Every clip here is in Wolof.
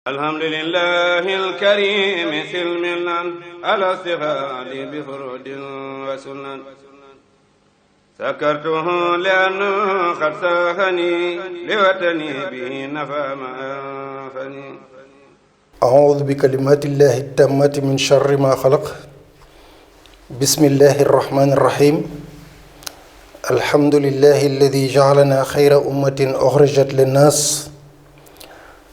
alhamdulillahi alkarim silmilan ala stighaali bi furudin wa sunan sakartuhu li'anna qad saahani liwatani bihi nafa ma anfani a'uudu bi kalimaatillahi tammati min sharri ma xalaq bismillahi rahmaani rahim alhamdulillahi alladi ja'alana xayra ummatin uxrijat linnaas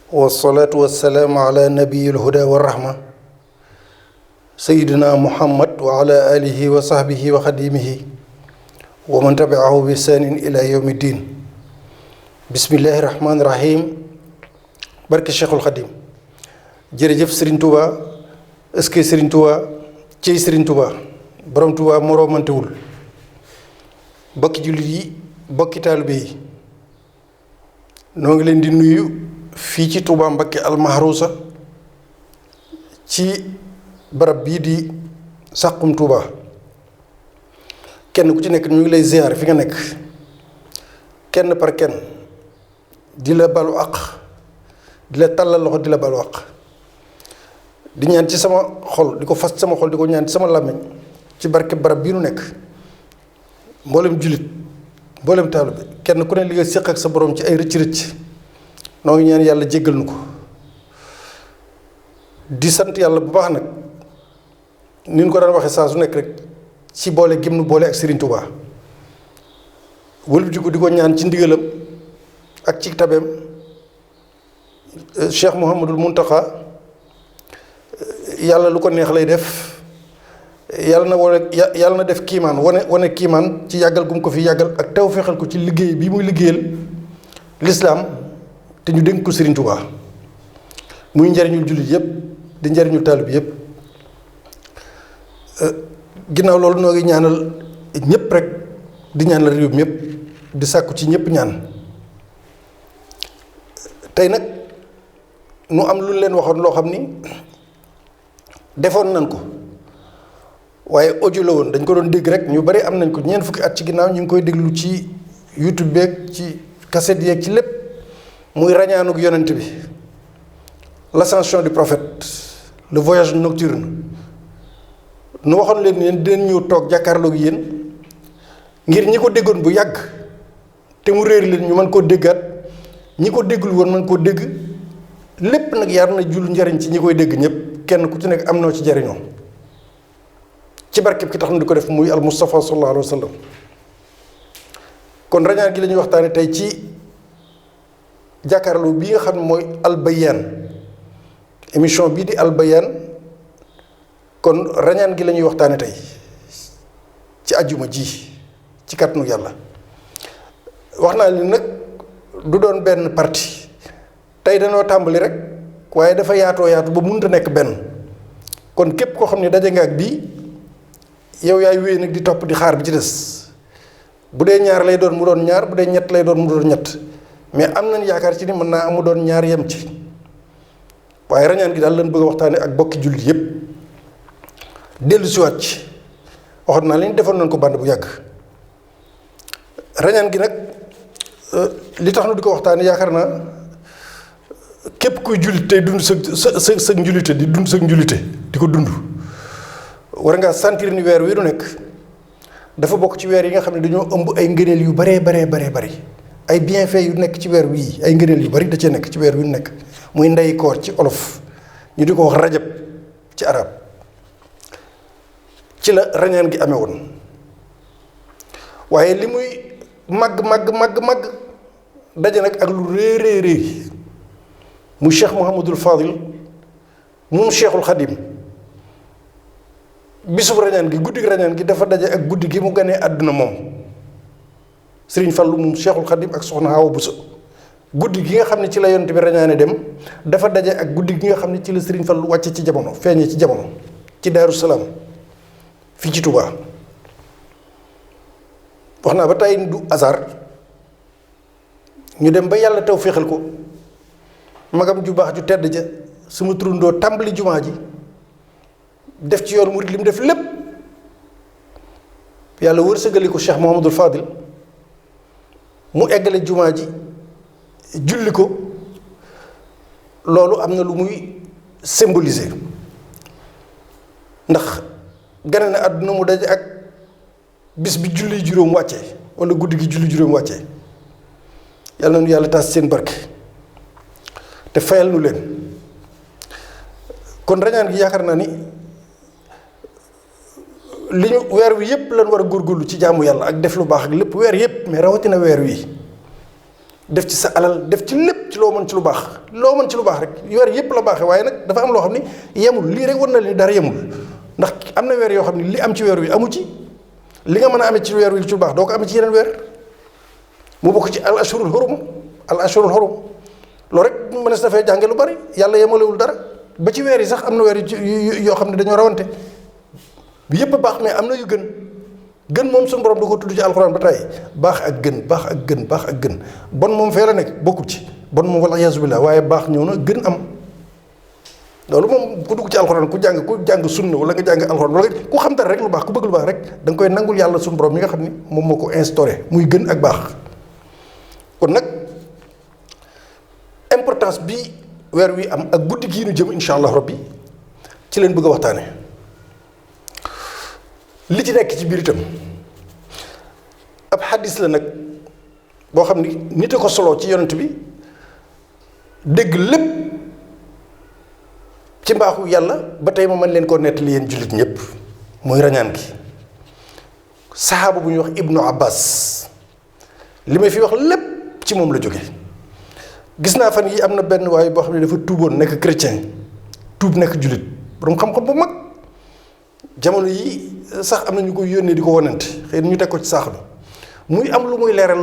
wasalaatu wasalaamu ala nabiyil huda wa rahma sayidina muhammad wa ala alihi wa sahbihi wa xadimihi wa man tabiahu bi ihsaanin ila yawmi ddin bismillahi rahmaani rahim barke cheikhul xadim jërëjëf Serigne Touba est-ce que Serigne Touba ciy Serigne Touba borom Touba moroomantewul bokki jullit yi bokki taalibe yi noo ngi leen di nuyu fii ci Touba Mbakke almahrusa ci barab bii di Saxum Touba kenn ku ci nekk ñu ngi lay ziar fi nga nekk kenn par kenn di la balu àq di la tàllal loxo di la balu àq di ñaan ci sama xol di ko fas sama xol di ko ñaan ci sama làmmiñ ci barke barab bii nu nekk mboolem jullit mboolem taalibe kenn ku ne li nga séq ak sa borom ci ay rëcc-rëcc noo ngi ñaan yàlla jéggal nu ko di sant yàlla bu baax nag ni ñu ko daan waxee saa su nekk rek ci boole gim nu boole ak Serigne Touba wëlbatiku di ko ñaan ci ndigalam ak ci tabeem Cheikh Mouhamadul Mountakha yàlla lu ko neex lay def yàlla na def kiimaan wane kiimaan ci yàggal gum ko fi yàggal ak taw fexal ko ci liggéey bi muy liggéeyal lislaam te ñu dénk ko Serigne Touba muy njariñul jullit yëpp di njariñul taalib yëpp ginnaaw loolu noo ngi ñaanal ñëpp rek di ñaanal réew mi yëpp di sàkku ci ñëpp ñaan tey nag nu am lu leen waxoon loo xam ni defoon nañ ko waaye audio la woon dañ ko doon dégg rek ñu bari am nañ ko ñeent fukki at ci ginnaaw ñu ngi koy déglu ci YouTube beeg ci cassette yeeg ci lépp muy rañaanug yonent bi l'ascension du prophète le voyage nocturne nu waxoon leen ne dinañ ñëw toog jàkkaarloog yéen ngir ñi ko déggoon bu yàgg te mu réer leen ñu mën koo déggaat ñi ko déggul woon mën koo dégg lépp nag yar na jul njariñ ci ñi koy dégg ñëpp kenn ku ci nekk am noo ci jariñoo ci barkeb ki tax na di ko def muy al Mustafa sallallahu alayhi wa sallam kon rañaan gi la ñuy waxtaane tey ci jàkkaarloo bii nga xam ne mooy Al Bayaan émission bii di Al Bayaan kon rañaan gi la ñuy waxtaane tey ci àjjuma ji ci kàttanu yàlla wax naa li nag du doon benn parti tey dañoo tàmbali rek waaye dafa yaatoo yaatu ba mënut a nekk benn kon képp koo xam ne daje nga ak bii yow yaay wéy nag di topp di xaar bi ci des bu dee ñaar lay doon mu doon ñaar bu dee ñett lay doon mu doon ñett mais am nañ yaakaar ci ni mën naa amu doon ñaar yem ci waaye rañaan gi daal lañ bëgg a waxtaane ak bokki jullit yépp dellu siwaat ci waxoon naa leen defoon nañ ko band bu yàgg rañaan gi nag li tax nu di ko waxtaane yaakaar naa képp kuy jullit tey dund sa njulite di dund sa njulite di ko dund war ngaa sentir ni weer wi nu nekk dafa bokk ci weer yi nga xam ne dañoo ëmb ay ngëneel yu baree bari ay bienfait yu nekk ci weer wii ay ngëneel yu bari da cee nekk ci weer wi nu nekk muy ndey koor ci olof ñu di ko wax rajab ci arab ci la rañaan gi amee woon waaye li muy màgg daje nag ak lu réy mu Cheikh Mouhamadul Fadil moom Cheikhul Khadim bisub rañaan gi guddi rañaan gi dafa daje ak guddi gi mu ganee àdduna moom Serigne Fallou moom Cheikhul Khadim ak soxna Awa Bousso guddi gi nga xam ne ci la yonent bi rañaane dem dafa daje ak guddi gi nga xam ne ci la Serigne Fallou wàcce ci jamono feeñee ci jamono ci Daaru Salaam fii ci Touba wax naa ba tey du hasard ñu dem ba yàlla taw féexal ko magam ju baax ju tedd ja suma turundoo tàmbali jumaa ji def ci yoon murid li mu def lépp yàlla wërsëgali ko Cheikh Mouhamadul Fadil mu eggale jumaa ji julli ko loolu am na lu muy symboliser ndax gane na àdduna mu daje ak bis bi julli juróom wàccee wala guddi gi julli juróom wàccee yàlla na nu yàlla taas seen barke te fayal nu leen kon rañaan gi yaakaar naa ni li ñu weer wi yépp lan war a góorgóorlu ci jaamu yàlla ak def lu baax ak lépp weer yépp mais rawatina weer wi def ci sa alal def ci lépp ci loo mën ci lu baax rek weer yépp la baaxee waaye nag dafa am loo xam ni yemul lii rek war na leen dara yemul ndax am na weer yoo xam ne li am ci weer wi amu ci li nga mën a amee ci weer wi ci lu baax doo ko amee ci yeneen weer mu bokk ci al ashurul hurum loolu rek mënees na fee jànge lu bari yàlla yemalewul dara ba ci weer yi sax am na weer yoo xam ne dañoo rawante bi yépp a baax mais am na yu gën moom suñu borom da ko tudd ci alxuraan ba tey baax ak gën bon moom fee la nekk bokkut ci bon moom wala iyaazu billaah waaye baax ñëw na gën am loolu moom ku dugg ci alxuraan ku jàng sunna wala nga jàng alxuraan wala ku xam dara rek lu baax ku bëgg lu baax rek da nga koy nangul yàlla suñu borom mi nga xam ni moom moo ko instauré muy gën ak baax kon nag importance bi weer wi am ak guddi gii nu jëm insha allah rabbi ci leen bëgg a waxtaane li ci nekk ci biir itam ab xaddis la nag boo xam ni nit a ko soloo ci yonent bi dégg lépp ci mbaaxu yàlla ba tey ma mën leen koo nettali yéen jullit ñëpp muy rañaan gi saxaaba bu ñuy wax ibnu abbas li may fi wax lépp ci moom la jóge gis naa fan yi am na benn waaye boo xam ne dafa tuuboon nekk chrétien tuub nekk jullit borom xam-xam bu mag jamono yi sax am na ñu koy yónnee di ko wonante xëy na ñu teg ko ci saax bi muy am lu muy leeral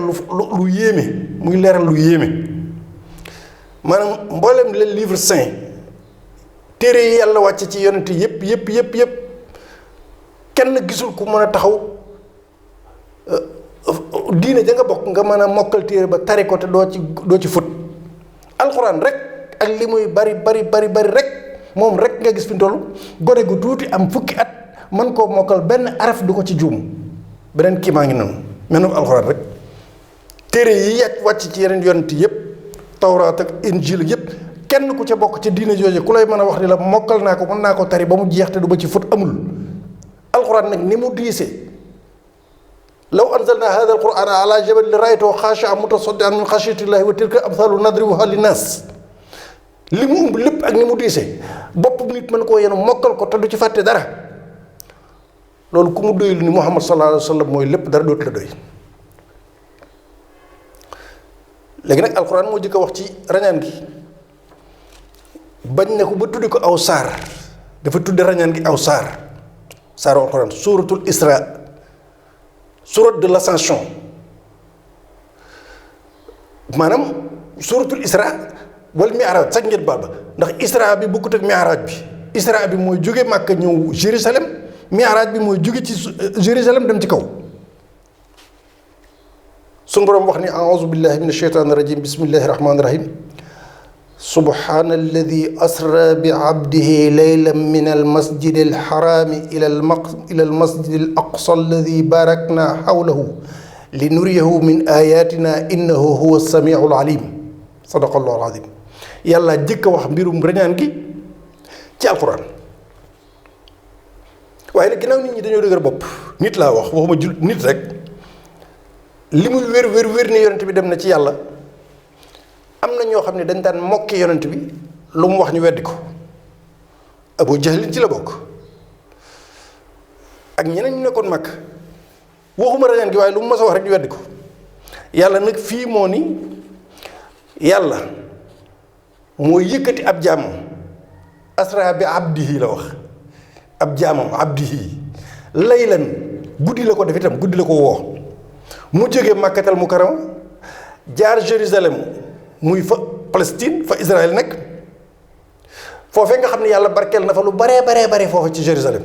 lu yéeme maanaam mboolem les livres saints téere yi yàlla wàcce ci yonent yépp kenn gisul ku mën a taxaw diine ja nga bokk nga mën a mokkal téere ba tari ko te doo ci fut alxuraan rek ak li muy bari rek moom rek nga gis fi mu toll gone gu tuuti am fukki at man koo mokkal benn araf du ko ci juum beneen kii maa ngi noonu menum alxuraan rek téere yi wàcc ci yeneen yonent yépp tawraat ak injil yépp kenn ku ca bokk ca diine jooje ku lay mën a wax ni la mokkal naa ko mën naa ko tari ba mu jeex te du ba ci fut amul alxuraan nag ni mu diisee law anzalna hada alqurana ala jabal li raytoo xaashi'an mutasaddian min xashyatillahi wa tilka amthalu nadribuha linnas li mu ëmb lépp ak ni mu diisee bopp nit mën koo yenu mokkal ko te du ci fàtte dara loolu ku mu doyul ni Muhammad sallallahu alayhi wa sallam mooy lépp dara dootu la doy léegi nag alxuraan moo jëkk a wax ci rañaan gi bañ ne ko ba tuddi ko aw saar dafa tudde rañaan gi aw saaru alxuraan suuratul isra sourate de l'ascension maanaam suuratul isra wala mi'raaj sax ngeen baal ba ndax isra bi bokkut ak mi'raaj bi isra bi mooy jóge Màkka ñëw Jérusalem mi'raaj bi mooy jóge ci Jérusalem dem ci kaw suñu boroom wax ni a'uuzu billahi min asheytaani rajim bismillahi rahmaani rahim subhaana alladi asra bi abdihi laylan min almasjidi alxaraami ila almasjidi al aqsa alladi barakna xawlahu li nuriyahu min ayatina innahu huwa samiu alalim sadaqa allahu alazim yàlla jëkk a wax mbirum rañaan gi ci alquran waaye nag ginnaaw nit ñi dañoo dëgër bopp nit laa wax waxuma jul nit rek li muy wér ni yonent bi dem na ci yàlla am na ñoo xam ne dañ daan mokki yonent bi lu mu wax ñu weddi ko Abu Jahlin ci la bokk ak ñeneen ñu nekkoon mag waxuma rañaan gi waaye lu mu mës a wax rek ñu weddi ko yàlla nag fii moo ni yàlla moo yëkkati ab jaamam asra bi abdihi la wax ab jaamam abdihi laylan guddi la ko def itam guddi la ko woo mu jógee Makkatal Mukarrama jaar Jérusalem muy fa Palestine fa Israël nekk foofee nga xam ne yàlla barkeel na fa lu baree foofa ci Jérusalem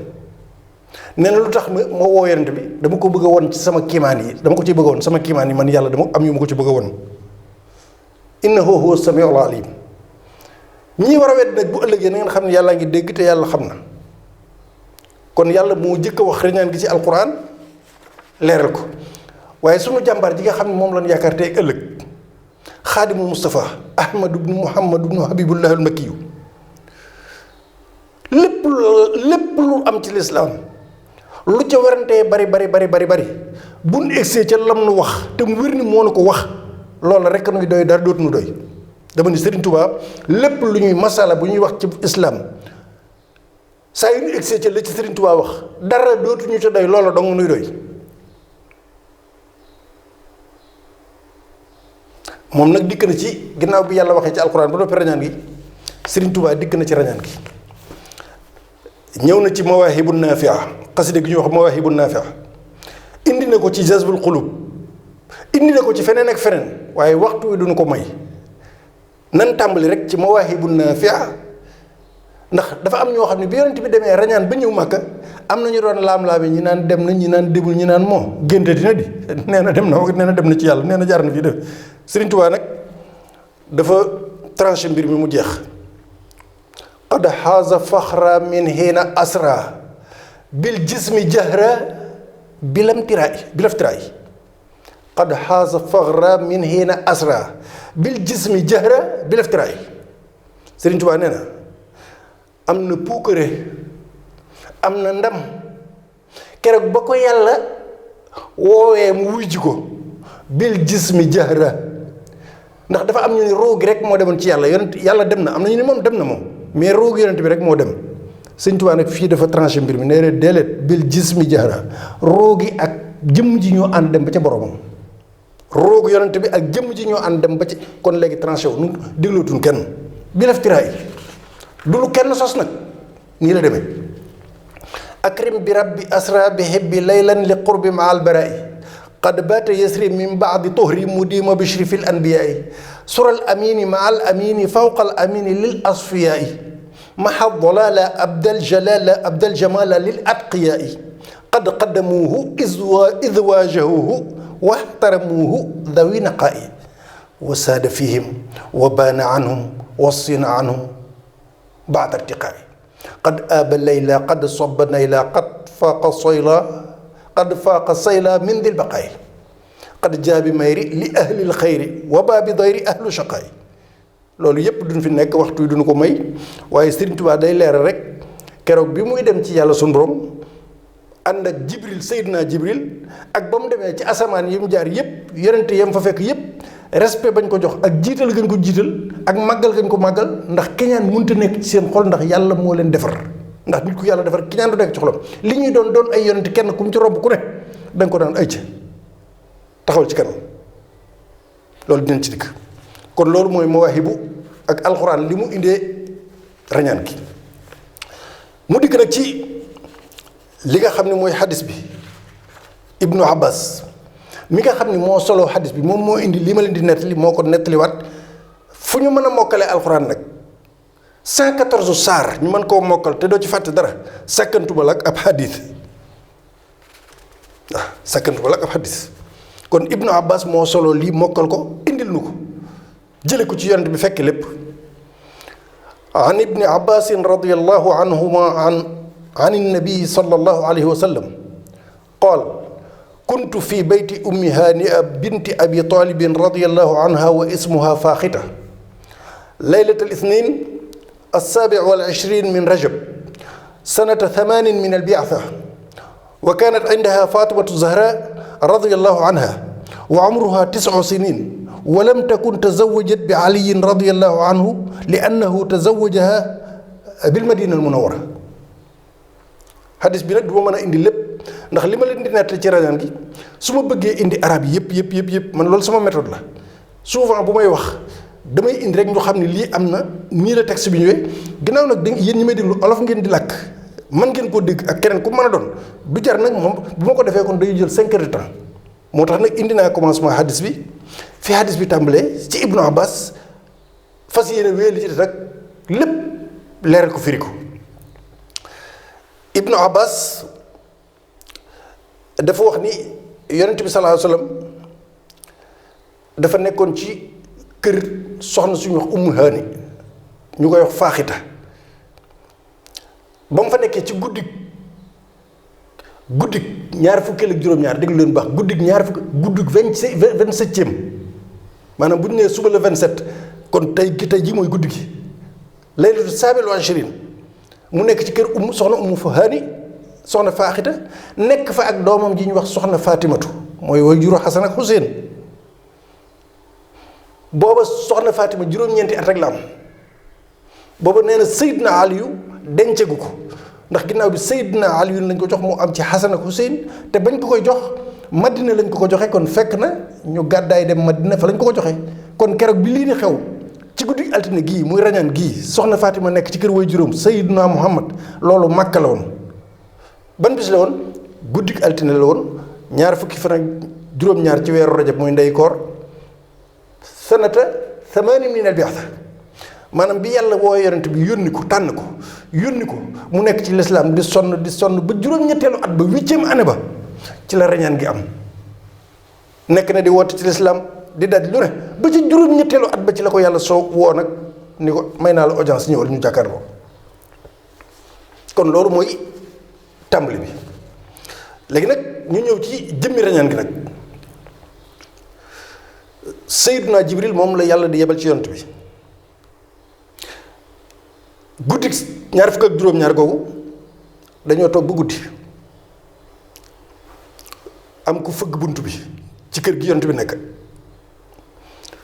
nee na lu tax ma woo yonent bi dama ko bëgg a won ci sama kiimaan yi dama ko ci bëgg a won sama kiimaan yi man yàlla dama am yu ma ko ci bëgg a won innahu huwa samiul alim ñii war a wedd nag bu ëllëgee na ngeen xam ne yàlla ngi dégg te yàlla xam na kon yàlla moo jëkk a wax rañaan gi ci alquran leeral ko waaye sunu jàmbaar ji nga xam ne moom lañu yaakaar tey ëllëg xaadimu Moustapha Ahmad ibnu Muhammad ibnu Habibullah al Makkiyu lépp lu am ci lislaam lu ca warantee bari buñ egsee ca lam nu wax te mu wér ni moo nu ko wax loolu rekk nuy doy dara dootu nu doy. dama ni Serigne Touba lépp lu ñuy masala bu ñuy wax ci islam saa yu ñu egsee ca la ci Serigne Touba wax dara dootuñu ca doy loola dong nuy doy. moom nag dikk na ci ginnaaw bi yàlla waxee ci alxuraan ba noppi rañaan gi Serigne Touba dikk na ci rañaan gi ñëw na ci mawaahibu naafia xasida gi ñuy wax mawaahibu naafia indi na ko ci jazbul xulub indi na ko ci feneen ak feneen waaye waxtu wi duñu ko may nan tàmbali rek ci mawaahibu naafia ndax dafa am ñoo xam ne bi yonent bi demee rañaan ba ñëw Màkka am na ñu doon laam-laame ñi naan dem na ñi naan demul ñi naan moo génte dina di nee na dem na ci yàlla nee na jaar na fii def Sëriñ Tuubaa nag dafa tranché mbir mi mu jeex qad xaaza faxra min hiina asra bil jismi jahra bilaftiraay qad xaaza faxra min hiina asra bil jismi jahra bilaftiraay Sëriñ Tuubaa nee na am na puukare am na ndam keroog ba ko yàlla woowee mu wuy ji ko bil jismi jahra ndax dafa am ñu ne roogi rek moo demoon ci yàlla yonent yàlla dem na am na ñu ne moom dem na moom mais roogi yonent bi rek moo dem Sëñ Tuubaa nag fii dafa tranché mbir mi nee na déedéet bil jismi jahra roogi ak jëmm ji ñoo ànd dem ba ca boromam roogi yonent bi ak jëmm ji ñoo ànd dem ba ca kon léegi tranché wu nu déglootuñ kenn bi laftiraay du lu kenn sos nag nii la demee akrim bi rabbi asra bi hebbi laylan li qurbi ma albarai qad baata yasri min baadi tuhri mudima bishri fi l anbiyai sura al amini ma al amini fawqa al amini lil asfiyai maha dalala abdal jalala abdal jamala lil atqiyai qad qaddamuuhu id waajahuhu wahtaramuuhu dawi naqai wa saada fihim wa baana anhum wasina anhum baada irtiqaa'i qad aaba layla qad soba nayla qad faaqa sayla min dil baqaa'i qad jaabi mayri li ahlil xayri wa baabi dayri ahlu shaqaa'i loolu yépp duñ fi nekk waxtu yi duñu ko may waaye Sëriñ Tuubaa day leeral rek keroog bi muy dem ci yàlla sunu borom ànd ak Jibril Seydina Jibril ak ba mu demee ci asamaan yi mu jaar yépp yonente yam fa fekk yépp respect bañ ko jox ak jiital gañ ko jiital ak màggal gañ ko màggal ndax kiñaan mënut a nekk ci seen xol ndax yàlla moo leen defar ndax nit ku yàlla defar kiñaan du nekk ci xolam li ñuy doon ay yonent kenn ku mu ci robb ku ne da nga ko daan ay ca taxawal ci kanam loolu dinañ ci dikk kon loolu mooy mawaahibu ak alxuraan li mu indee rañaan gi mu dikk nag ci li nga xam ne mooy xadis bi Ibnu Abbas mi nga xam ni moo solo xadis bi moom moo indi li ma leen di nettali moo ko nettaliwaat fu ñu mën a mokkalee alxuraan nag 114 saar ñu mën koo mokkal te doo ci fàtte dara sàkkantuma la ak ab xadis waaw sàkkantuma la ak ab xadis kon Ibnu Abbas moo solo lii mokkal ko indil nu ko jële ko ci yonent bi fekk lépp an ibni abbasin radiallahu anhuma an innabii sallallahu alayhi wa sallam qaal kuntu fi bayti ummi haania binti abi talibin radiallahu anha wa ismuha faaxita laylat alithnin alsaabic walishrin min rajab sanata 8 min albiactha wa kanat cindaha fatimatu zahra radiallahu anha wa umruha 9 sinin wa lam takun tazawajat bi aliyin radiallahu anhu li annahu tazawajaha bilmadina almunawara hadis bi nag du ma mën a indi lépp ndax li ma leen di nettali ci rañaan gi su ma bëggee indi arab yi yëpp man loolu sama méthode la souvent bu may wax damay indi rek ñu xam ne lii am na nii la texte bi ñëwee ginnaaw nag da yéen ñi may déglu olof ngeen di làkk man ngeen koo dégg ak keneen ku mën a doon du jar nag moom bu ma ko defee kon day jël 5 heures de temps moo tax nag indi naa commencement hadis bi fi hadis bi tàmbalee ci Ibnu Abbas fas yéene wéy li ci des rek lépp leeral ko firi ko Ibnu Abbas dafa wax ni yonent bi sallallahu alayhi wa sallam dafa nekkoon ci kër soxna suñu wax Ummu Haani ñu koy wax faaxita ba mu fa nekkee ci guddik ñaar fukkeel ak juróom-ñaar déglu leen baax guddik 27 maanaam bu ñu nee suba le 27 kon tey ji mooy guddi gi laylatu saabil wa ashrin mu nekk ci kër soxna Umu Fahani soxna Faaxita nekk fa ak doomam ji ñu wax soxna Fatimatu mooy way juru Xasan ak Xuseen booba soxna Fatima juróom-ñeenti at rek la am booba nee na Seydina Aliyu dencagu ko ndax ginnaaw bi Seydina Aliyu lañ ko jox mu am ci Xasan ak Xuseen te bañ ko koy jox Madina lañ ko joxe kon fekk na ñu gàddaay dem Madina fa lañ ko joxe kon keroog bi lii di xew ci guddi altine gii muy rañaan gii soxna Fatima nekk ci kër way juróom Seydina Muhammad loolu Makka la woon ban bis la woon guddi altine la woon ñaar fukki fan ak juróom-ñaar ci weeru rajab muy ndey koor sanata samaani min al bi'sa maanaam bi yàlla woo yonent bi yónni ko tànn ko yónni ko mu nekk ci lislaam di sonn ba juróom-ñetteelu at ba 8e année ba ci la rañaan gi am nekk na di woote ci lislaam di daj lu ne ba ci juróom-ñetteelu at ba ci la ko yàlla soo woo nag ni ko may naa la audience ñëwal ñu jàkkaarloo kon loolu mooy tàmbali bi léegi nag ñu ñëw ci jëmmi rañaan gi nag Seydina Jibril moom la yàlla di yebal ci yonent bi guddi ñaar fukk ak juróom-ñaar googu dañoo toog ba guddi am ku fëgg bunt bi ci kër gi yonent bi nekk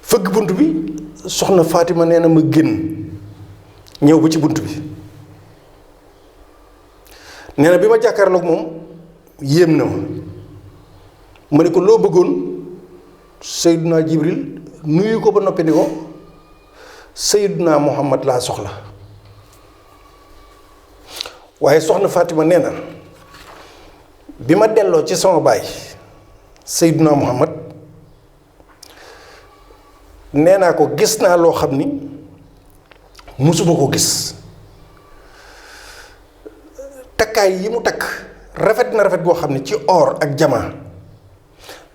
fëgg bunt bi soxna Fatima nee na ma génn ñëw ba ci bunt bi nee na bi ma jàkkaarloog moom yéem na ma ne ko loo bëggoon Seydina Jibril nuyu ko ba noppi ni ko Seydina Muhammad laa soxla waaye soxna Fatima nee na bi ma delloo ci sama baay Seydina Muhammad nee naa ko gis naa loo xam ni musuma ko gis takkaay yi mu takk rafet na rafet goo xam ne ci or ak jamaa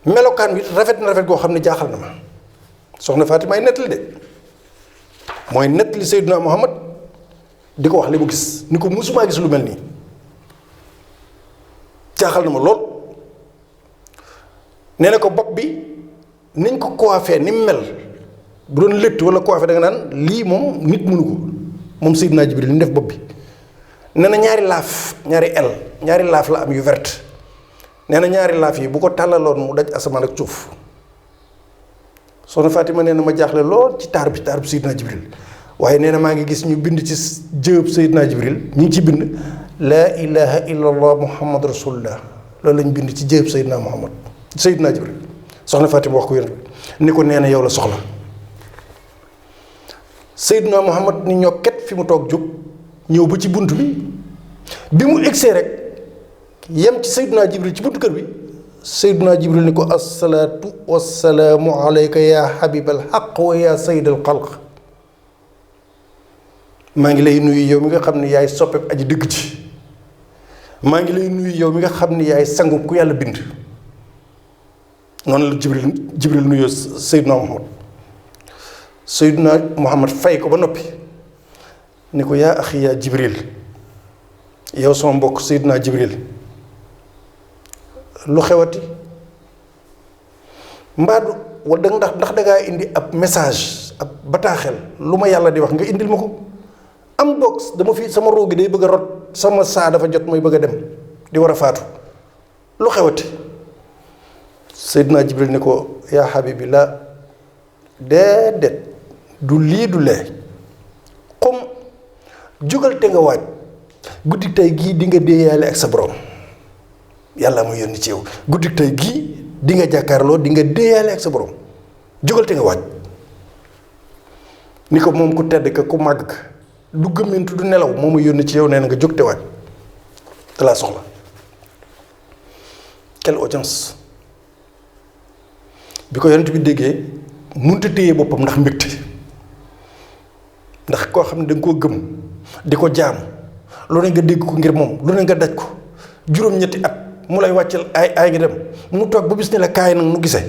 melokaan wi rafet na rafet goo xam ne jaaxal na ma soxna Fatima ay nettali de mooy nettali Seydina Muhammad di ko wax li mu gis ni ko musumaa gis lu mel nii jaaxal na ma lool nee na ko bopp bi niñ ko coiffé ni mu mel bu doon létt wala coiffé da nga naan lii moom nit mënu ko moom Seydina Jibril ni def bopp bi nee na ñaari laaf la am yu verte nee na ñaari laaf yi bu ko tàllaloon mu daj asamaan ak suuf soxna Fatima nee na ma jaaxle lool ci taar bi Seydina Jibril waaye nee na maa ngi gis ñu bind ci jëb Seydina Jibril ñu ngi ci bind laa ilaha illallah muhammad rasulullah loolu lañ bind ci jëb Seydina Jibril soxna Fatima wax ko yéen ni ko nee na yow la soxla Seydina Muhammad ni ñokket fi mu toog jóg ñëw ba ci bunt bi mu egsee rek yem ci Seydina Jibril ci buntu kër bi Seydina Jibril ni ko assalaatu wassalaamu alayka yaa habibal xaq wa yaa sayyidal xalq maa ngi lay nuyu yow mi nga xam ne yaay soppeeb aji dëgg ci maa ngi lay nuyu yow mi nga xam ne yaay sangu ku yàlla bind noonu la Jibril nuyoo Seydina Muhammad Seydina Muhammad fay ko ba noppi ni ko yaa axi yaa Jibril yow sama mbokk Seydina Jibril lu xewati mbaadu wala ndax dangaa indi ab message ab bataaxel lu ma yàlla di wax nga indil ma ko am boog dama fi sama roogi day bëgg a rot sama saa dafa jot mooy bëgg a dem di war a faatu lu xewati Seydina Jibril ni ko yaa habibi la déedéet du lii du lee comme jógal te nga waaj guddi tey gii di nga déeyaale ak sa borom yàlla ma yónni ci yow guddi tey gii di nga jàkkaarloo di nga déeyaale ak sa borom jógal te nga waaj ni ko moom ku tedd ka ku màgg ka du gëmmentu du nelaw moo ma yónni ci yow nee na nga jóg te waaj te laa soxla quelle audience bi ko yonent bi déggee munta téye boppam ndax mbégte ndax koo xam ne da nga koo gëm di ko jaam lu ne nga dégg ko ngir moom lu ne nga daj ko juróom-ñetti at mu lay wàccal ay ngi dem mu toog ba bis ni la kaay nag nu gisee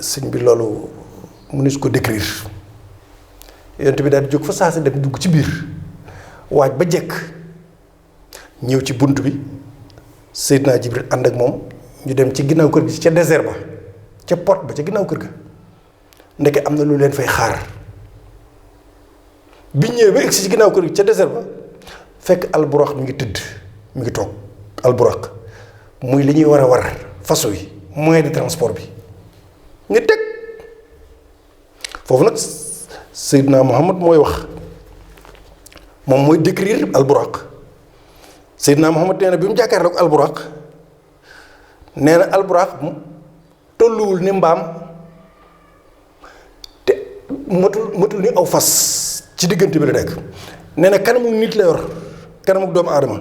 sëñ bi loolu mënu su ko décrire yonent bi daal di jóg fa saa si dem dugg ci biir waaj ba jekk ñëw ci bunt bi Seydina Jibril ànd ak moom ñu dem ci ginnaaw kër gi ca désert ba ca porte ba ca ginnaaw kër ga ndeke am na lu leen fay xaar. biñ ñëwee ba egsi ci ginnaaw kër gi ca désert ba fekk alburaq mi ngi tëdd mi ngi toog alburaq muy li ñuy war fas wi moyen de transport bi ñu teg foofu nag Seydina Muhammad mooy wax moom mooy décrire alburaq. Seydina Muhammad nee na bi mu jàkkaarloog alburaq nee na alburaq tolluwul ni mbaam te matul ni aw fas ci diggante bi la nekk. nee na kanamu nit la yor kanamu doomu aadama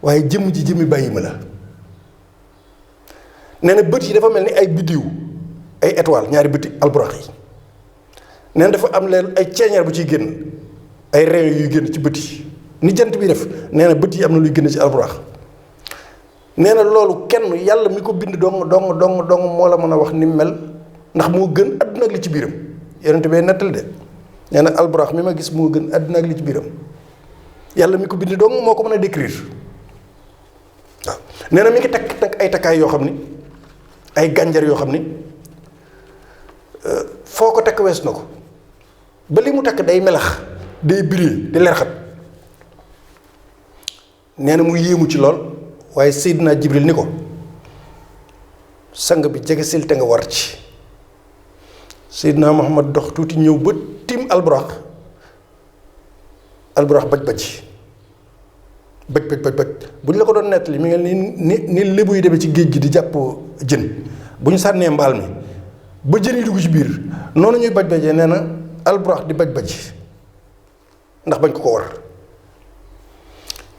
waaye jëmm ji jëmmi bàyyi ma la. nee na bët yi dafa mel ni ay biddiw ay étoile ñaari bëti alburaq yi nee na dafa am leen ay ceeñeer bu ciy génn ay reen yuy génn ci bët yi ni jant bi def nee na bët yi am na luy génn ci alburaq. nee na loolu kenn yàlla mi ko bind dong moo la mën a wax ni mel ndax moo gën àdduna ak li ci biiram yonent bee nettal de nee na alburaq mi ma gis moo gën àdduna ak li ci biiram yàlla mi ko bind dong moo ko mën a décrire waaw. nee na mi ngi takk ay takkaay yoo xam ni ay gànjar yoo xam ni foo ko takk wees na ko ba li mu takk day melax day briller di lerxat. nee na mu yéemu ci lool waaye Seydina Jibril ni ko sang bi jegesil te nga war ci. Seydina Muhammad dox tuuti ñëw ba tim alburaq baj bu ñu la ko doon nettali mi ngi ni lébu yi demee ci géej gi di jàpp jën bu ñu sànnee mbaal mi ba jën yi dugg ci biir noonu ñuy bajee nee na alburaq di baj ndax bañ ko war.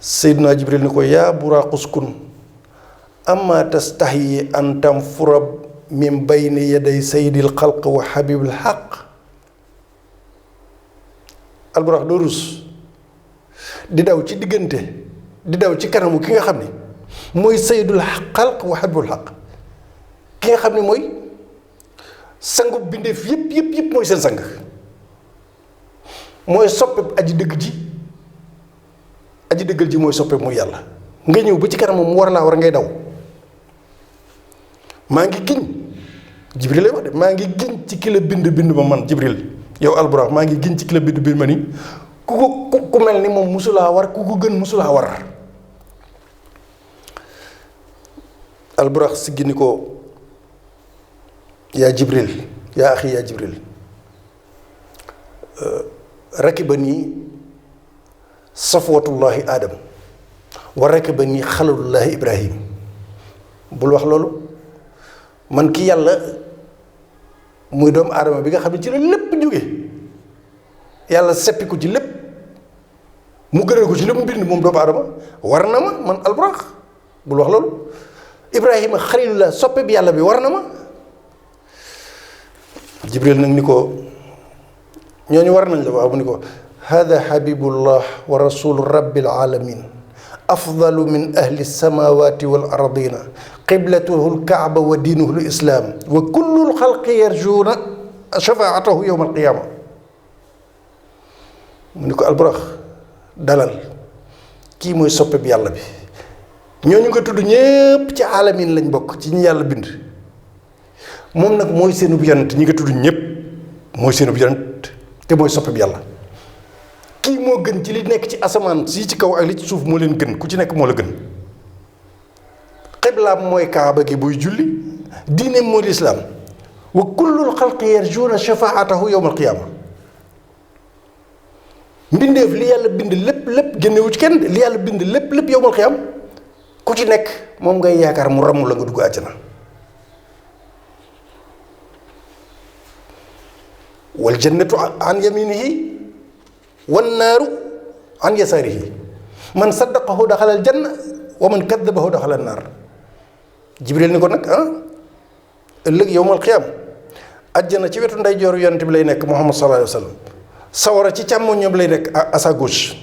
Seydina Jibril ni ko yaa buraaqu uskun amma tastahyi an tanfura min bayni yaday sayyidil xalq wa habibil xaq. alburaq doo rus di daw ci diggante di daw ci kanamu ki nga xam ni mooy sayyidul xalq wa habibul xaq ki nga xam ni mooy sangu bindeef yëpp mooy seen sang mooy soppe aji dëgg ji aji dëggal ji mooy soppe muy yàlla nga ñëw ba ci kanamam mu war laa war ngay daw. maa ngi giñ Jibril lay wax de maa ngi giñ ci ki la bind ma man Jibril yow alburaq maa ngi giñ ci ki la bind ma ni ku mel ni moom musulaa war ku ko gën musulaa war. alburaq si gini ko yaa Jibril yaa axi yaa Jibril rakibani safwatullahi Adam wa rakibani xalalullahi Ibrahim. bul wax loolu man ki yàlla muy doomu aadama bi nga xam ne ci la lépp jóge yàlla seppi ko ci lépp mu gënal ko ci lépp mu bind moom doomu aadama war na ma man alburaq bul wax loolu. Ibrahima xalilullah soppe bi yàlla bi war na ma. Jibril nag ni ko ñooñu war nañ la waaw mu ni ko hada habibullah wa rasulu rabbil alamin afdalu min ahli samawati wal ardina qiblatuhu lkaaba wa diinuhu lislam wa kullu lxalqi yarjuuna shafaatahu yowma alqiyama. mu ni ko alburaq dalal kii mooy soppe bi yàlla bi ñooñu nga tudd ñépp ci alamin lañ bokk ci ñi yàlla bind moom nag mooy seenub yonent ñi nga tudd ñépp mooy seenub yonent te mooy soppe bi yàlla. kii moo gën ci li nekk ci asamaan si ci kaw ak li ci suuf moo leen gën ku ci nekk moo la gën. xiblaam mooy kaaba gi buy julli diineem mooy lislaam wa kullul xalqi yarjuuna shafaatahu yowma alqiyaama. mbindeef li yàlla bind lépp génnewu ci kenn li yàlla bind lépp yowmal qiyaam ku ci nekk moom ngay yaakaar mu ramu la nga dugg àjjana. wal jannatu an yaminihi wan naaru an yasaarihi man saddaqahu daxalal janna wa man kaddabahu daxalal naar. Jibril ni ko nag ëllëg yowmal qiyaam àjjana ci wetu ndeyjooru yonent bi lay nekk Muhammad sallallahu alayhi wa sallam sawara ci càmmoñam lay nekk à sa gauche.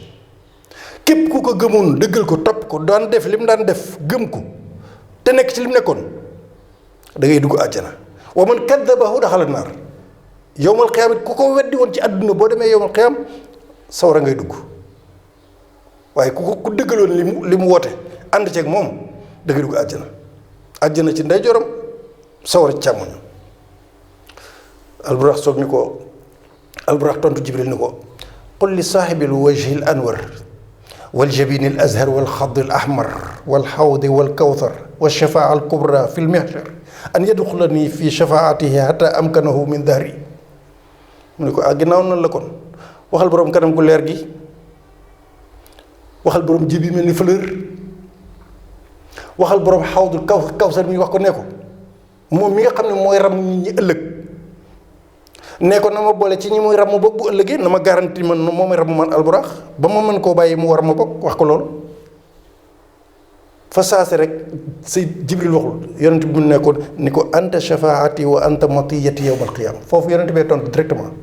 képp ku ko gëmoon dëggal ko topp ko daan def li mu daan def gëm ko te nekk ci li mu nekkoon da ngay dugg àjjana. wa man kaddabahu daxalal naar. yowmal qiyaam it ku ko weddi woon ci àdduna boo demee yowmal qiyaam sawara ngay dugg waaye ku dëggaloon li mu woote ànd ceeg moom da ngay dugg àjjana. àjjana ci ndeyjooram sawara ci càmmoñam. Alburax soog ni ko Alburax tontu Jibril ni ko qul li saaxibil wajhi al anwar wal jabini al azhar wal xadd al ahmar wal xawdi wal kawthar wa shafaa al kubra fi l mihshar an yadxulani fi shafaatihi hatta amkanahu min dahri. mu ne ko ginnaaw noonu la kon waxal boroom kanam gu leer gi, waxal boroom jibi mel ni fleur, waxal boroom xawdul kawsar mi wax ko ne ko moom mi nga xam ne mooy ram ñi ëllëg ne ko na ma boole ci ñi muy ram bokk bu ëllëgee na ma garanti man moo may ram man Alburax ba ma mën koo bàyyi mu war ma bokk wax ko loolu. fa saase rek say Jibril waxul yonent bi mu nekkoon ni ko anta shafaati wa anta matiyati yawmal qiyaama foofu yonent bee tontu directement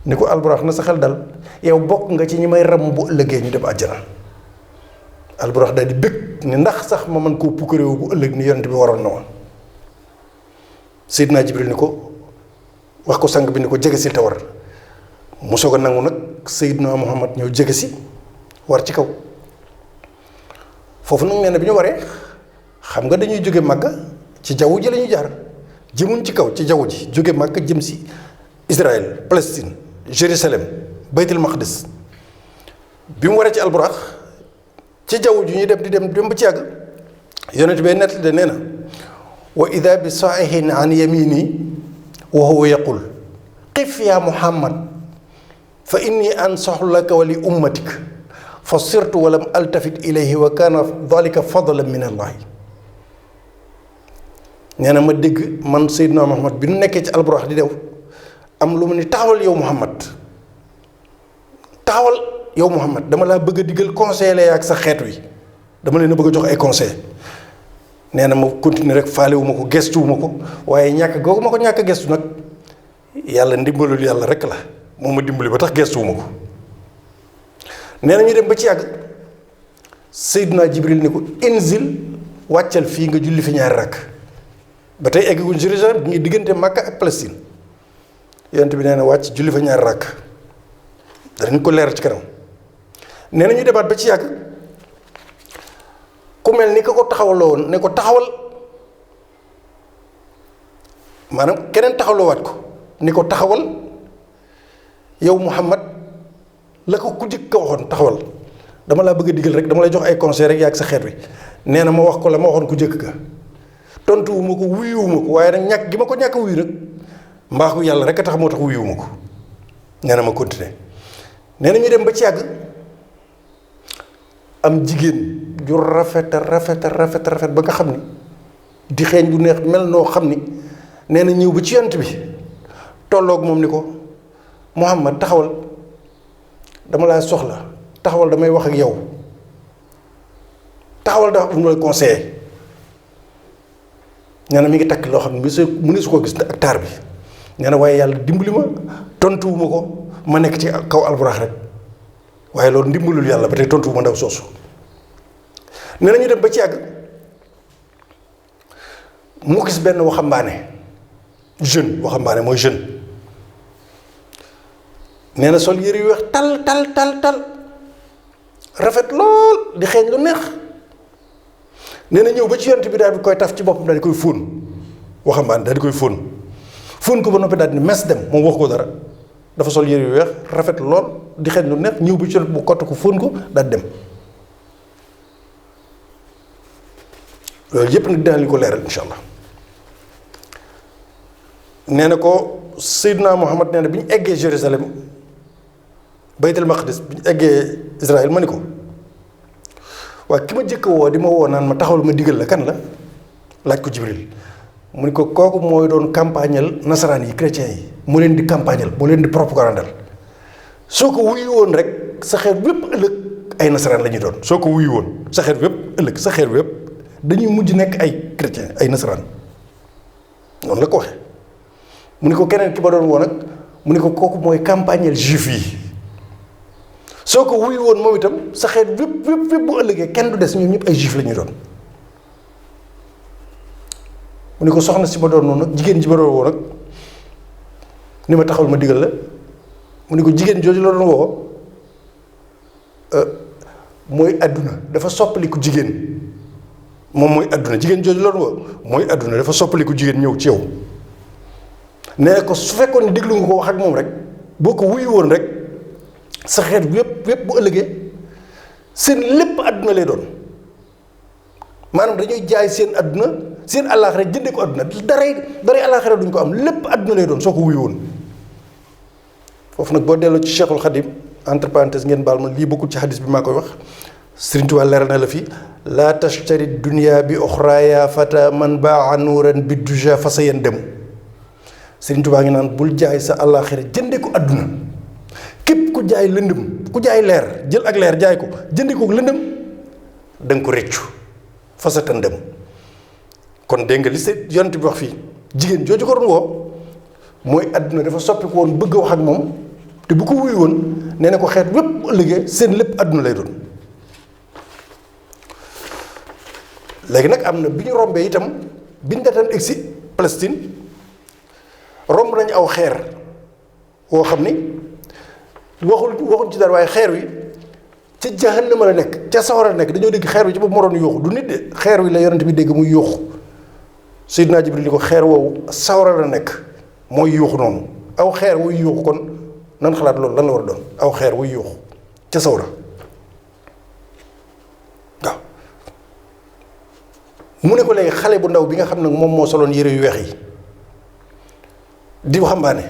ni ko Alburax na sa xel dal yow bokk nga ci ñi may ram bu ëllëgee ñu dem àjjana. Alburax daal di bëgg ni ndax sax ma mën koo pukkaréewu bu ëllëg ni yonent bi waroon na woon. Seydina Jibril ni ko wax ko sang bi ni ko jege si te war mu soog a nangu nag Seydina Muhammad ñëw jege si war ci kaw. foofu nag nee na bi ñu waree xam nga dañuy jóge Makka ci jaww ji la ñuy jaar jëmuñ ci kaw ci jaww ji jóge Makka jëm si Israël Palestine Jérusalem Baytul Maqdis bi mu waree ci Alburax ci jaww ji ñuy dem ba ci yàgg yonent bee nett de nee na wa ida bi saa'ihin an yamini wa huwa yaqul qif ya Muhammad fa inni ansaxu laka wa li ummatik fa sirtu wa lam altafit ilayhi wa kaana dalika fadlan min allahi. nee na ma dégg man Seydina Muhammad bi nu nekkee ci Alburax di dew am lu mu ni taxawal yow Muhammad taxawal yow Muhammad dama laa bëgg a digal conseil la ak sa xeet wi dama leen a bëgg a jox ay conseil nee na ma continuer rek faalewu ma ko gestuwu ma ko waaye ñàkk googu ma ko ñàkk gestu nag yàlla ndimbalul yàlla rek la moom ma dimbali ba tax gestuwu ma ko. nee na ñu dem ba ci yàgg Seydina Jibril ni ko inzil wàccal fii nga julli fi ñaari rakk ba tey egguñ Jérusalem bi ngi diggante Makka ak Palestine yonent bi nee na wàcc julli fa ñaari rakk danañ ko leer ci kanam. nee na ñu demaat ba ci yàgg ku mel ni ka ko taxawaloo woon ne ko taxawal maanaam keneen taxawloowaat ko ni ko taxawal yow Muhammad la ko ku jëkk ka waxoon taxawal dama laa bëgg a digal rek dama lay jox ay conseil rek yaa ak sa xeet wi nee na ma wax ko la ma waxoon ku jëkk ka tontuwuma ko wuyuwuma ko waaye nag ñàkk gi ma ko ñàkk wuyu nag mbaaxu yàlla rek a tax moo tax wuyuwuma ko. nee na ma continuer nee na ñu dem ba ci yàgg am jigéen ju rafet ba nga xam ni di xeeñ bu neex mel noo xam ni nee na ñëw ba ci yonent bi tolloog moom ni ko Muhammad taxawal dama laa soxla taxawal damay wax ak yow taxawal dafa am lay conseiller. nee na mi ngi takk loo xam ne mu ne su ko gis ak taar bi nee na waaye yàlla dimbali ma tontuwuma ko ma nekk ci kaw Alburax rek waaye loolu ndimbalul yàlla ba tey tontuwuma ndaw soosu. nee na ñu dem ba ci yàgg mu gis benn waxambaane mooy jeune nee na sol yëre yu weex tal rafet lool di xeeñ lu neex. nee na ñëw ba ci yonent bi daal di koy taf ci boppam daal di koy fóon waxambaane daal di koy fóon ko ba noppi daal di mes dem moom wax ko dara dafa sol yëre yu weex rafet lool di xeeñ lu neex ñëw ba ci yonent bu kott ko fóon ko daal di dem. loolu yëpp nag dinañ ko leeral incha allah. nee na ko Seydina Muhammad nee na bi ñu eggee Jérusalem Baytul Maqdis bi ñu eggee Israël ma ni ko waaye ki ma jëkk woo di ma woo naan ma taxawal ma digal la kan la laaj ko Jibril mu ni ko kooku mooy doon campagnal nasaraan yi chrétiens yi mu leen di campagnal mu leen di propagandal soo ko wuyu woon rek sa xeet wépp ëllëg ay nasaraan la ñuy doon soo ko wuyu woon sa xeet wépp ëllëg sa xeet wépp dañuy mujj nekk ay chrétiens ay nasaraan noonu la ko waxee. mu ni ko keneen ki ba doon woo nag mu ni ko kooku mooy campagnal juif yi soo ko wuyu woon moom itam sa xeet wépp bu ëllëgee kenn du des ñoom ñëpp ay juif la ñuy doon. mu ni ko soxna si ma doon noonu nag jigéen ji ma doon woo nag ni ma taxawal ma digal la mu ni ko jigéen jooju la doon woo mooy àdduna dafa soppaliku jigéen moom mooy àdduna jigéen jooju la doon woo mooy àdduna dafa soppaliku jigéen ñëw ci yow nee ko su fekkoon déglu nga ko wax ak moom rek boo ko wuyu woon rek sa xeet bi yépp bu ëllëgee seen lépp àdduna lay doon maanaam dañuy jaay seen àdduna seen àllaaxira jëndee ko àdduna daray àllaaxira duñ ko am lépp àdduna lay doon soo ko wuyu woon. foofu nag boo delloo ci Cheikhul Khadim entre parenthèses ngeen baal ma lii bokkul ci hadis bi maa koy wax Sëriñ Tuubaa leeral na la fi laa tashtari dunya bi uxraa yaa fata man baa nuuran bi duja fa sa yen dem Sëriñ Tuubaa ngi naan bul jaay sa àllaaxira jënde ko àdduna képp ku jaay lëndëm ku jaay leer jël ak leer jaay ko jënde ko lëndëm da nga ko rëccu fa sa tan dem kon dégg nga li se yonent bi wax fii jigéen jooju ko doon woo mooy àdduna dafa soppi ko woon bëgg a wax ak moom te bu ko wuyu woon nee na ko xeet wépp ëllëgee seen lépp àdduna lay doon. léegi nag am na bi ñu rombee itam bi ñu daan egsi Palestine romb nañu aw xeer woo xam ni waxul ci dara waaye xeer wi ca jahannama la nekk ca sawara la nekk dañoo dégg xeer wi ci boobu moroon yuuxu du nit de xeer wi la yonent bi dégg muy yuuxu Seydina Jibril ni ko xeer woowu sawara la nekk mooy yuuxu noonu aw xeer wuy yuuxu kon nan xalaat loolu lan la war a doon aw xeer wuy yuuxu ca sawara waaw mu ne ko léegi xale bu ndaw bi nga xam ne moom moo soloon yére yu weex yi di waxambaane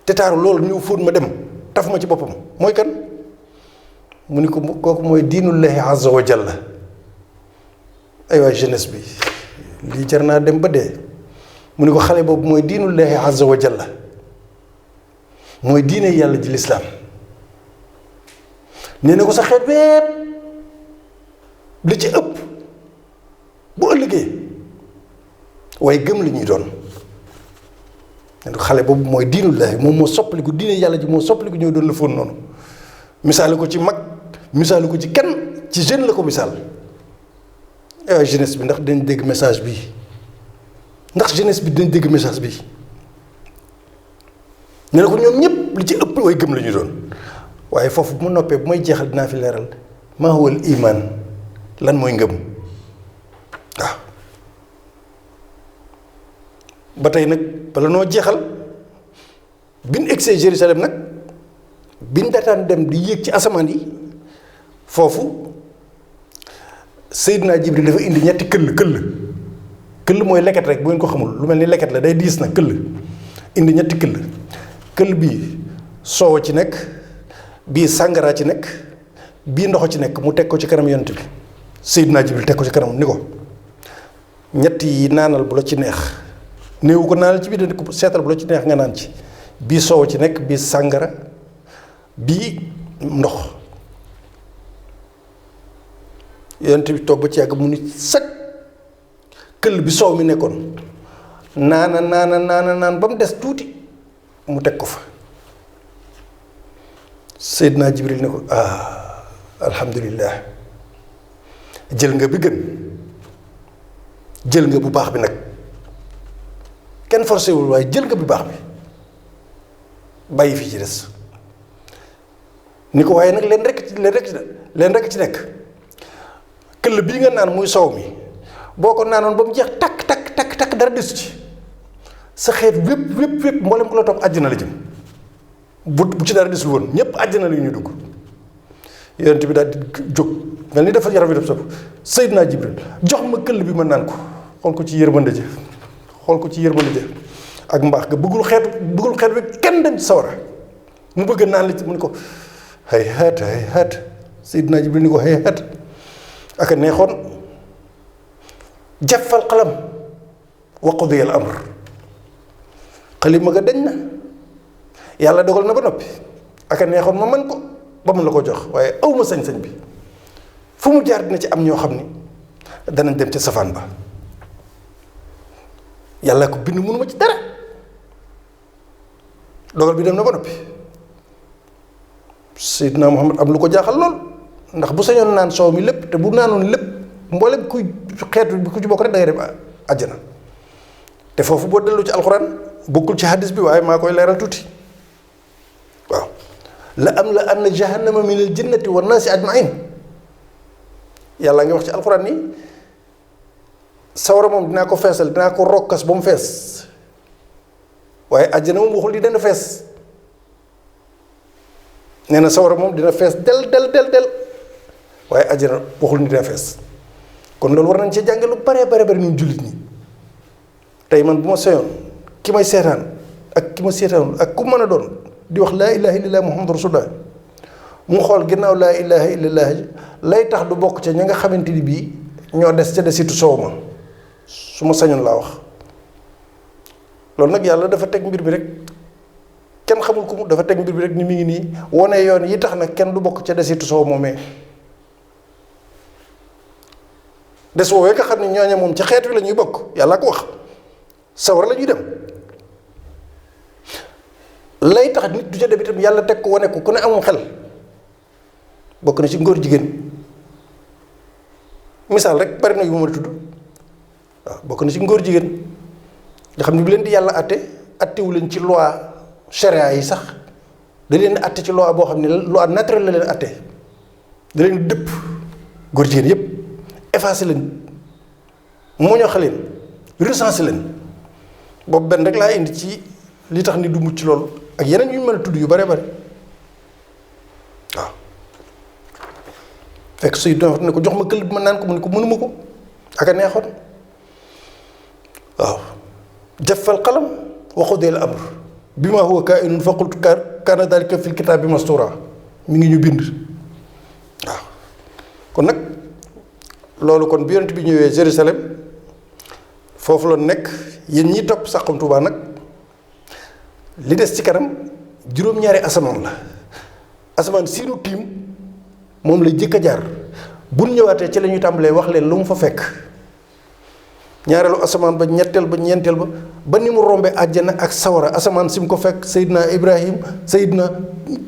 te taaru loolu ñëw fóot ma dem taf ma ci boppam mooy kan mu ni ko kooku mooy diinullahi azza wa jalla ay waay jeunesse bi lii jar naa dem ba dee mu ni ko xale boobu mooy diinullahi azza wa jalla mooy diine yàlla ji lislaam nee na ko sa xeet bépp li ci ëpp bu ëllëgee waaye gëm li ñuy doon xale boobu mooy diinullahi moom moo soppaliku diine yàlla ji moo soppaliku ñëw doon la fóon noonu misaale ko ci mag misaale ko ci kenn ci jeune la ko misaal waaye jeunesse bi ndax dañ dégg message bi ndax jeunesse bi dañ dégg message bi ne na ko ñoom ñëpp li ci ëpp way gëm la ñu doon waaye foofu bu ma noppee bu may jeexal dinaa fi leeral maa huwal iman lan mooy ngëm waaw ba tey nag bala noo jeexal biñ egsee Jérusalem nag biñ daataan dem di yéeg ci asamaan yi foofu Seydina Jibril dafa indi ñetti këll mooy leket rek bu ngeen ko xamul lu mel ni leket la day diis na këll indi ñetti këll bii soow ci nekk bii sàngara ci nekk bii ndox ci nekk mu teg ko ci kanam yonent bi Seydina Jibril teg ko ci kanam ni ko ñett yi naanal bu la ci neex néewu ko naanal ci biir dañ ko seetal bu la ci neex nga naan ci bii soow ci nekk bii sàngara bii ndox yonent bi toog ba ci yàgg mu ni sag këll bi soow mi nekkoon naan ba mu des tuuti mu teg ko fa Seydina Jibril ne ko alhamdulillah jël nga bi gën jël nga bu baax bi nag kenn forcé wul waaye jël nga bu baax bi bàyyi fii ci des ni ko waaye nag leen rek ci nekk këll bii nga naan muy soow mi boo ko naanoon ba mu jeex takk dara desu ci sa xeet wépp mboolem ku la topp àjjana la jëm bu ci dara desul woon ñépp àjjana la ñu dugg yonent bi daal di jóg mel ni dafa yaram wi def sopp Seydina Jibril jox ma këll bi ma naan ko xool ko ci yërmande ja ak mbaax ga bëggul xeet bi kenn dem ci sawara mu bëgg naan li ci mu ne ko hay haat Seydina Jibril ni ko hay haat ak a neexoon jaffal qalam wa qudiya al amr xalima ga dañ na yàlla dogal na ba noppi ak a neexoon ma man ko ba mu la ko jox waaye awma sañ-sañ bi fu mu jaar dina ci am ñoo xam ni danañ dem ci safaan ba yàlla ko bind mënuma ci dara dogal bi dem na ba noppi Seydina Muhammad am lu ko jaaxal lool ndax bu sañoon naan soow mi lépp te bu naanoon lépp mboolem kuy xeetu bi ku ci bokk rek da ngay dem àjjana te foofu boo dellu ci alxuraan bokkul ci hadis bi waaye maa koy leeral tuuti waaw la anna jahannama min al jinnati wan naasi ajmain yàlla ngi wax ci alxuraan ni sawara moom dinaa ko feesal dinaa ko rokkas ba mu fees waaye àjjana moom waxul di dana fees. nee na sawara moom dina fees del waaye àjjana waxul ni dina fees. kon loolu war nañ ci jànge lu bare ñun jullit ñi. tey man bu ma seyoon ki may seetaan ak ki ma seetaan ak ku mën a doon di wax laa ilaha illallah muhammadu rasulullah mu xool ginnaaw laa ilaha illallah lay tax du bokk ca ña nga xamante ni bii ñoo des ca desitu soow ma su ma sañoon laa wax. loolu nag yàlla dafa teg mbir bi rek kenn xamul ku mu dafa teg mbir bi rek ni mi ngi nii wane yoon yi tax nag kenn du bokk ca desitu soow moomee. des woowee nga xam ne ñooñe moom ci xeet wi la ñuy bokk yàlla ko wax sawar la ñuy dem lay tax nit du ca dem itam yàlla teg ko wane ko ku ne amul xel bokk na ci ngóor jigéen misaal rek bari na yu ma tudd waaw bokk na ci ngóor jigéen nga xam ne bu leen di yàlla attewu leen ci loi charia yi sax da leen atte ci loi boo xam ne loi naturelle la leen atte da leen dëpp góor jigéen yépp effacé leen moñoxe leen recensé leen boobu benn rek laa indi ci li tax ni du mucc loolu ak yeneen yu ñu mën a tudd yu bare bare waaw fekk suy doon ne ko jox ma këll bi ma naan ko mu ne ko mënuma ko ak a neexoon waaw jaffal qalam wa qudiyal amr bima huwa kaa'inun fa qultu kaana daalika fil kitaabi mastuura mi ngi ñu bind waaw kon nag loolu kon bi yonent bi ñëwee Jérusalem foofu la nekk yéen ñi topp Saxum Touba nag li des ci kanam juróom-ñaari asamaan la asamaan siinu tiim moom la jëkk a jaar bu ñu ñëwaatee ci la ñuy tàmbalee wax leen lu mu fa fekk ñaareelu asamaan ba ñetteel ba ñeenteel ba ni mu rombe àjjana ak sawara asamaan si mu ko fekk Seydina Ibrahim Seydina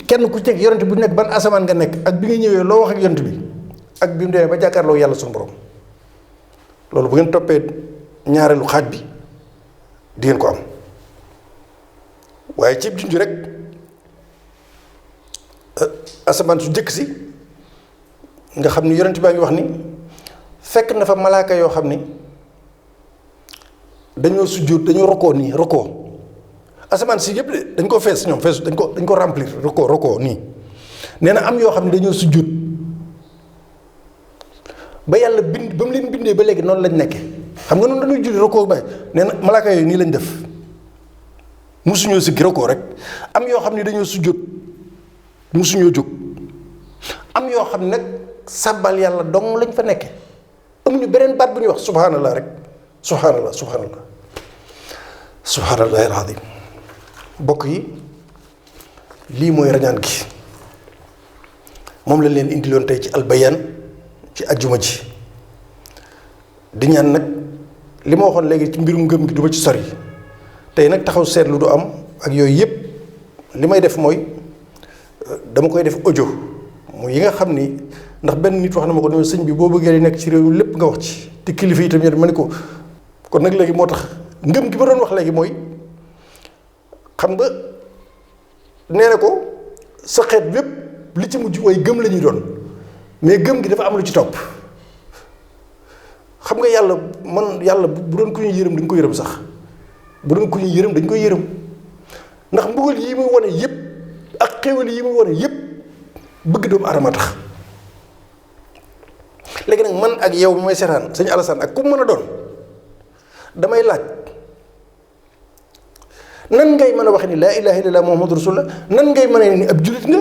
kenn ku ci nekk yonent bu nekk ban asamaan nga nekk ak bi nga ñëwee loo wax ak yonent bi ak bi mu demee ba jàkkaarloo yàlla suñu borom loolu bu ngeen toppee ñaareelu xaaj bi di ngeen ko am waaye ci junj rek asamaan su jëkk si nga xam ni yonent baa ngi wax ni fekk na fa malaaka yoo xam ni dañoo sujjóot dañoo rokoo nii rokoo asamaan si yëpp de dañ ko fees ñoom fees dañ ko remplir rokoo nii nee na am yoo xam ne dañoo sujjóot ba yàlla bind ba mu leen bindee ba léegi noonu lañ nekke xam nga noonu dañuy julli rokoo bay nee na malaaka yooyu nii lañ def musuñoo siggi rokoo rek am yoo xam ne dañoo sujjóot musuñoo jóg am yoo xam ne nag sàbbal yàlla dong lañ fa nekke amuñu beneen baat bu ñuy wax subhanallah rek subhanallah subhanallahi alazim bokk yi lii mooy rañaan gi moom la leen indiloon tey ci albayaan ci ajjuma ji di ñaan nag li ma waxoon léegi ci mbirum ngëm gi du ma ci sori tey nag taxaw seetlu du am ak yooyu yëpp li may def mooy dama koy def audio mu yi nga xam ni ndax benn nit wax na ma ko ne sëñ bi boo bëggee li nekk ci réew mi lépp nga wax ci te kilifa yi tamit ma ne ko kon nag léegi moo tax ngëm gi ma doon wax léegi mooy xam nga nee na ko sa xeet lépp li ci mujj way gëm la ñuy doon mais gëm gi dafa am lu ci topp xam nga yàlla bu doon ku ñuy yërëm dañ ko yërëm sax bu doon ku ñuy yërëm dañ koy yërëm ndax mbugal yi muy wane yëpp ak xéwal yi muy wane yëpp bëgg doomu aadama tax léegi nag man ak yow mi may seetaan sëñ Alassane ak ku mën a doon damay laaj nan ngay mën a wax ni laa ilaha illallah muhammadu rasulullah nan ngay mën a ni ab jullit nga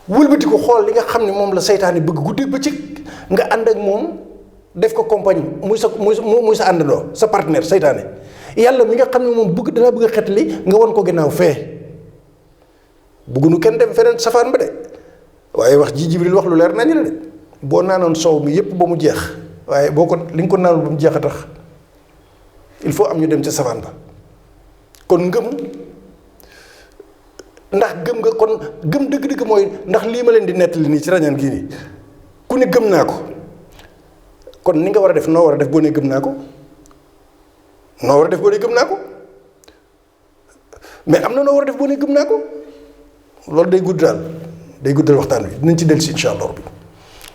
wëlbati ko xool li nga xam ne moom la seytaane bëgg guddeeg bëccëg nga ànd ak moom def ko compagnie muy sa àndandoo sa partenaire seytaane yàlla mi nga xam ne moom bëgg dalaa bëgg a xet li nga won ko ginnaaw fee bëggunu kenn dem feneen safaan ba de waaye wax ji Jibril wax lu leer nañu la de boo naanoon soow mi yépp ba mu jeex waaye boo ko li nga ko naanul ba mu jeex a tax il faut am ñu dem ca safaan ba kon ngëm ndax gëm nga kon gëm dëgg-dëgg mooy ndax lii ma leen di nettali nii ci rañaan gii nii ku ne gëm naa ko kon ni nga war a def noo war a def boo ne gëm naa ko noo war a def boo ne gëm naa ko mais am na noo war a def boo ne gëm naa ko loolu day gudd daal day guddal waxtaan bi dinañ ci dellu si incha allah bi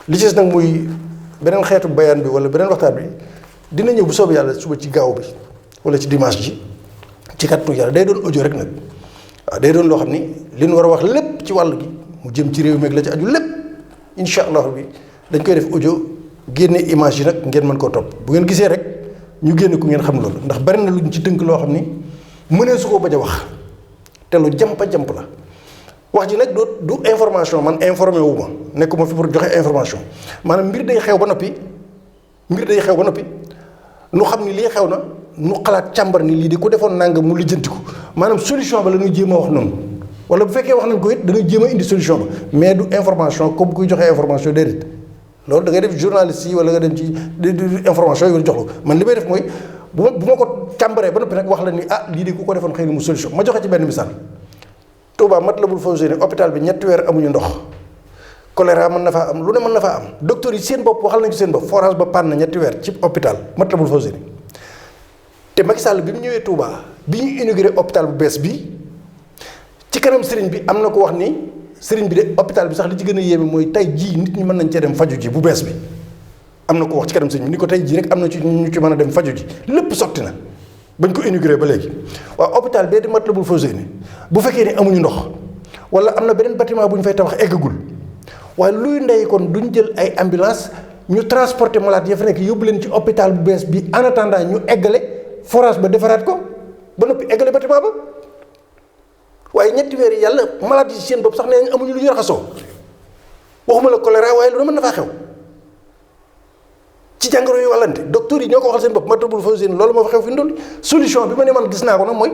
li ci des nag muy beneen xeetu bayaan bi wala beneen waxtaan bi dina ñëw bu soobee yàlla suba ci gaaw bi wala ci dimanche ji ci kàttanu yàlla day doon audio rek nag waaw day doon loo xam ni li ñu war a wax lépp ci wàll gi mu jëm ci réew mi ak la ci aju lépp incha allah bi dañ koy def audio génne image yi nag ngeen mën koo topp bu ngeen gisee rek ñu génne ko ngeen xam loolu ndax bari na luñ ci tënk loo xam ni mënee su ko bañ a wax te lu jamp la wax ji nag du information man informé wu ma nekkuma fi pour joxe information maanaam mbir day xew ba noppi nu xam ni lii xew na nu xalaat càmbar ni lii di ku defoon nangam mu lijjanti ko maanaam solution ba la ñuy jéem a wax noonu wala bu fekkee wax nañ ko it dañuy jéem a indi solution ba mais du information comme kuy joxe information déedéet loolu da ngay def journaliste yi wala nga dem ci information yi jox la man li may def mooy bu ma ko càmbaree ba noppi nag wax la ni lii de ku ko defoon xëy na mu solution ma joxe ci benn misaal Touba Matlaboul Fawzeyni hôpital bi 3 weer amuñu ndox choléra mën na faa am lu ne mën na faa am docteur yi seen bopp waxal nañu seen bopp forage ba panne na 3 weer ci hôpital Matlaboul Fawzeyni te Macky Sall bi mu ñëwee Touba bi ñu inauguré hôpital bu bees bi ci kanam sëriñ bi am na ko wax ni sëriñ bi de hôpital bi sax li ci gën a yéeme mooy tey jii nit ñi mën nañ cee dem faju ji bu bees bi am na ko wax ci kanam sëriñ bi ni ko tey jii rek am na ci ñu ci mën a dem faju ji lépp sotti na bañ ko inauguré ba léegi waaw hôpital bee di Matlaboul Fawzeyni bu fekkee ni amuñu ndox wala am na beneen bâtiment bu ñu fay tabax eggagul waaye luy ndey kon duñ jël ay ambulance ñu transporter malade ya fa nekk yóbbu leen ci hôpital bu bees bi en attendant ñu eggale forage ba defaraat ko ba noppi eggale bâtiment ba waaye 3 weer yi yàlla malade yi seen bopp sax nee nañ amuñu lu ñu raxasoo waxuma la choléra waaye lu ne mën na faa xew ci jàngoro yu wàllante docteur yi ñoo ko waxal seen bopp Matlaboul Fawzeyni loolu moo fa xew fi ndol solution bi ma ne man gis naa ko nag mooy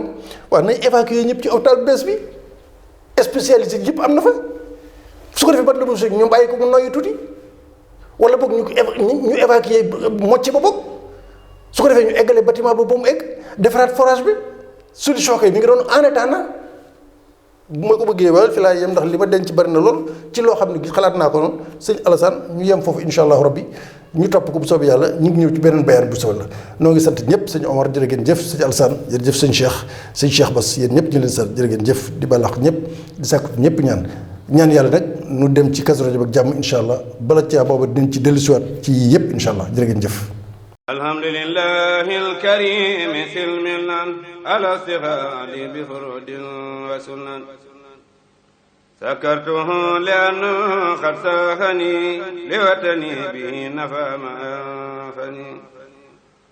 waaw nañ évacuer ñëpp ci hôpital bu bees bi spécialité yëpp am na fa su ko defee Matlaboul Fawzeyni ñu bàyyi ko mu noyyi tuuti wala boog ñu évacuer mocc ba boog su ko defee ñu eggale bâtiment ba mu egg defaraat forage bi solution kay mi ngi doon en attendant bu ma ko bëggee ba fi laa yem ndax li ma denc bari na lool ci loo xam ne gi xalaat naa ko noonu sëñ Alassane ñu yem foofu incha allahu rabbi ñu topp ko bu soobee yàlla ñu ngi ñëw ci beneen bayaan bu soobee la noo ngi sant ñëpp sëñ Omar jërë ngeen jëf sëñ Alassane jërëjëf sëñ Cheikh Bass yéen ñëpp ñu leen sant jërë ngeen jëf di balax ñëpp di sàkku ñëpp ñaan yàlla nag nu dem ci Kazu Rajab ak jàmm incha allah bala caa booba dinañ ci dellusiwaat ci yii yëpp incha allah jërë ngeen jëf alhamdulillahi alkarim silmilan ala sihadi bi furudin wa sunan sakartuhu li'annahu qad sahani liwatani bihi nafa ma anfani